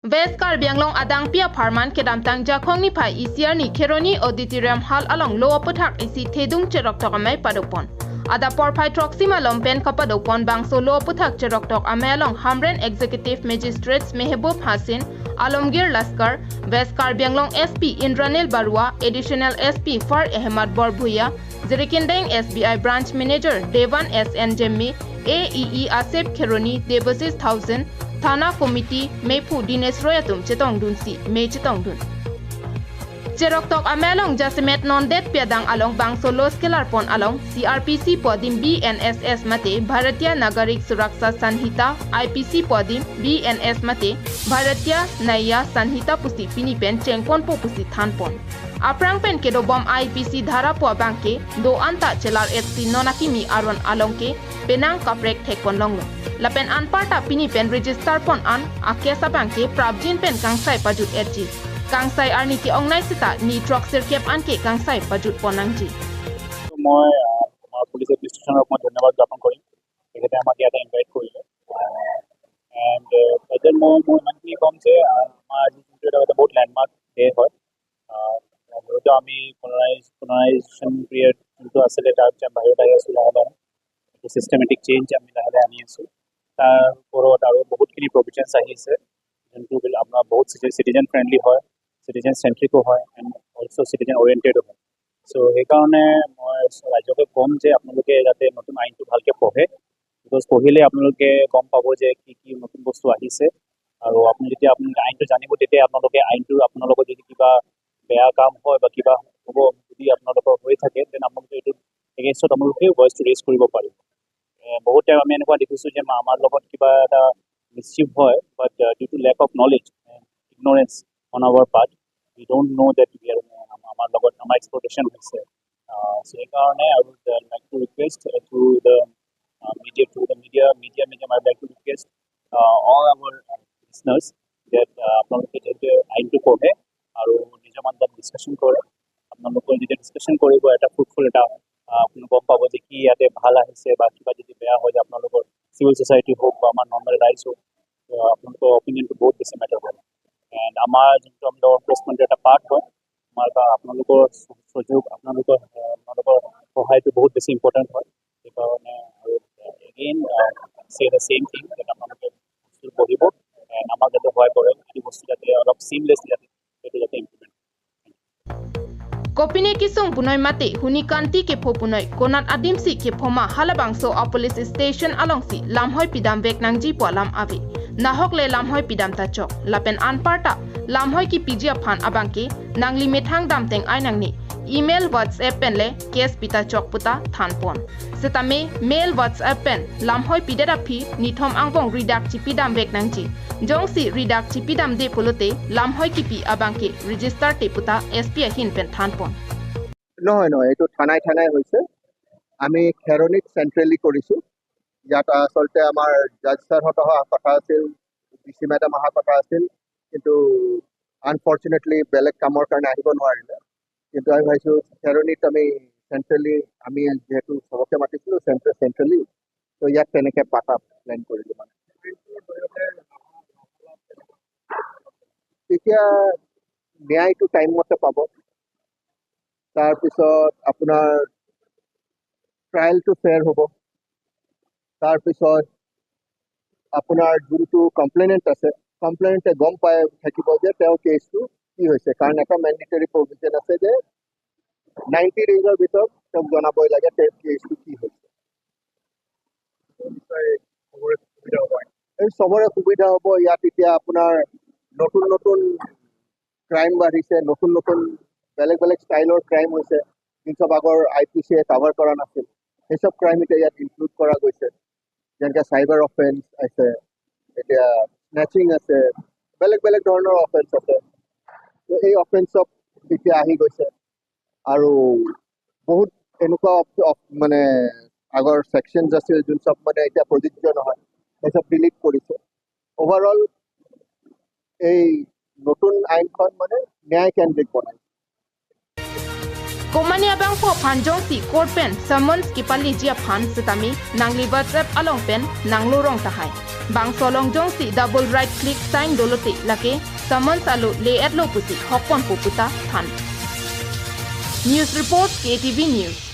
West Karbi Anglong adang pia pharman kedam tang jakhong ni phai ECR ni Kheroni Auditorium Hall along lo puthak isi thedung cherok tok amai padopon. Ada por phai troxima lompen kapadopon bangso lo puthak cherok tok amai along Hamren Executive Magistrates Mehboob Hasin, Alomgir Laskar, West Karbi Anglong SP Indranil Barua, Additional SP Far Ahmad Borbhuya, Zirikindeng SBI Branch Manager Devan SN Jemmi, AEE Asep Kheroni Debasis Thousand, Thana Committee Mephu Dinesh Royatum Chetong Dun si Me Chetong Dun. Cherok tok amelong jasimet non det piadang along bangso los kelar pon along CRPC podim BNSS mate Bharatiya Nagarik Suraksha Sanhita IPC podim BNS mate Bharatiya Naya Sanhita pusi pinipen chengpon po pusi thanpon. Aprang pen kedo bom IPC dhara po bangke do anta chelar FC nonakimi aron along ke penang kaprek thekpon longlo. Lapen anparta pinipen register pon an akesa bangke prabjin pen kangsai pajut erji. Kangsai arni ki ongnai sita ni truck sirkep anke kangsai pajut ponangji. মই আমাৰ police এডমিনিষ্ট্ৰেশ্যনক মই ধন্যবাদ জ্ঞাপন কৰিম, তেখেতে আমাক ইয়াতে invite কৰিলে। এণ্ড প্ৰেজেণ্ট মই ইমানখিনি ক'ম যে আমাৰ আজি যোনটো এটা বহুত লেণ্ডমাৰ্ক ডে হয়, যিহেতু আমি কলনাইজেশ্যন পিৰিয়ড যোনটো আছিলে তাৰ বাহিৰত আহি আছোঁ লাহে লাহে, এইটো চিষ্টেমেটিক চেঞ্জ আমি লাহে লাহে আনি আছোঁ। তাৰ ওপৰত আৰু বহুতখিনি প্ৰভিজনছ আহিছে যোনটো আপোনাৰ বহুত চিটিজেন ফ্ৰেণ্ডলি হয়, চিটিজেন চেণ্ট্ৰিকো হয় এণ্ড অলছ' চিটিজেন অৰিয়েণ্টেডো হয়। চ' সেইকাৰণে মই ৰাইজকে ক'ম যে আপোনালোকে যাতে নতুন আইনটো ভালকৈ পঢ়ে, because পঢ়িলে আপোনালোকে গম পাব যে কি কি নতুন বস্তু আহিছে। আৰু আপুনি যেতিয়া আপোনালোকে আইনটো জানিব তেতিয়া আপোনালোকে আইনটো আপোনালোকৰ যদি কিবা বেয়া কাম হয় বা কিবা হ'ব যদি আপোনালোকৰ হৈ থাকে, then আপোনালোকে এইটো এগেইনষ্টত আপোনালোকে ভইচটো ৰেজ কৰিব পাৰিব। বহুত টাইম আমি এনেকুৱা দেখিছোঁ যে আমাৰ লগত কিবা এটা মিছচিফ হয়, but due to lack of knowledge, ignorance on our part, we don't know that we are আমাৰ লগত আমাৰ এক্সপ্লইটেশ্যন হৈছে। চ' সেইকাৰণে I would like to request through the media, through the media medium, I like to request all our listeners that আপোনালোকে যিহেতু আইনটো পঢ়ে আৰু নিজৰ মাজত ডিছকাশ্যন কৰে, আপোনালোকৰ যেতিয়া ডিছকাশ্যন কৰিব এটা ফ্ৰুটফুল এটা আপুনি গম পাব যে কি ইয়াতে ভাল আহিছে বা কিবা যদি বেয়া হয়, যে আপোনালোকৰ চিভিল ছ'চাইটি হওক বা আমাৰ নৰ্মেল ৰাইজ হওক, আপোনালোকৰ অপিনিয়নটো বহুত বেছি মেটাৰ কৰে। এণ্ড আমাৰ যোনটো আমি ল এনফৰ্চমেণ্টৰ এটা পাৰ্ট হয়, আমাৰ বা আপোনালোকৰ সহযোগ, আপোনালোকৰ সহায়টো বহুত বেছি ইম্পৰ্টেণ্ট হয়। সেইকাৰণে আৰু again say the same thing যাতে আপোনালোকে বস্তু পঢ়িব এণ্ড আমাক যাতে সহায় কৰে, এইটো বস্তু যাতে অলপ চিমলেছলি যাতে সেইটো যাতে implement. Kopine kisung punoi mate huni kanti ke pho punoi konat adimsi ke phoma halabangso a police station alongsi lamhoi pidam vek nangji po lam ave nahok le lamhoi pidam ta chok lapen anparta lamhoi ki pijia phan abangke nangli methang damteng ainangni email WhatsApp pen le case pita chok puta thanpon setame mail WhatsApp pen lamhoi pidera phi nithom angbong ridak chi pidam vek nangji jongsi ridak chi pidam de polote lamhoi ki pi abangke register te puta SP hin pen thanpon. নহয় নহয়, এইটো থানাই থানাই হৈছে। আমি খেৰণিত centrally কৰিছোঁ। ইয়াত আচলতে আমাৰ জাজ ছাৰহঁত অহা কথা আছিল, ডি চি মেডাম অহা কথা আছিল, কিন্তু আনফৰ্চুনেটলি বেলেগ কামৰ কাৰণে আহিব নোৱাৰিলে। কিন্তু আমি ভাবিছোঁ খেৰণিত আমি চেণ্ট্ৰেলি, আমি যিহেতু চবকে মাতিছিলোঁ চেণ্ট্ৰেলি, ত' ইয়াত তেনেকৈ পাতা প্লেন কৰিলোঁ। মানে তেতিয়া ন্যায়টো টাইম মতে পাব, তাৰপিছত আপোনাৰ ট্ৰায়েলটো ফেয়াৰ হ'ব, তাৰপিছত আপোনাৰ যোনটো কমপ্লেইনেণ্ট আছে, কমপ্লেইনেণ্টে গম পাই থাকিব যে তেওঁৰ কেছটো কি হৈছে। কাৰণ এটা মেণ্ডেটৰী প্ৰভিজন আছে যে 90 ডেইজৰ ভিতৰত তেওঁক জনাবই লাগে তেওঁৰ কেছটো কি হৈছে। এই চবৰে সুবিধা হ'ব। ইয়াত এতিয়া আপোনাৰ নতুন নতুন ক্ৰাইম বাঢ়িছে, নতুন নতুন বেলেগ বেলেগ ষ্টাইলৰ ক্ৰাইম হৈছে, যোন চব আগৰ আই পি চিয়ে কাভাৰ কৰা নাছিল, সেই চব ক্ৰাইম এতিয়া ইয়াত ইনক্লুড কৰা গৈছে। যেনেকৈ চাইবাৰ অফেন্স আছে, এতিয়া স্নেচিং আছে, বেলেগ বেলেগ ধৰণৰ অফেন্স আছে। ত' এই অফেন্স চব এতিয়া আহি গৈছে। আৰু বহুত এনেকুৱা মানে আগৰ ছেকশ্যনছ আছিল যোন চব মানে এতিয়া প্ৰযোজ্য নহয়, সেই চব ডিলিট কৰিছে। অভাৰঅল এই নতুন আইনখন মানে ন্যায় কেন্দ্ৰিক বনাইছে। Komania bang pho phan jong si court pen summons ki pali jia phan sitami nangli WhatsApp along pen nanglo rong tahai bang solong jong si double right click sign dolote lake summons alo le etlo pusi hokpon puputa than. News report, KTV News.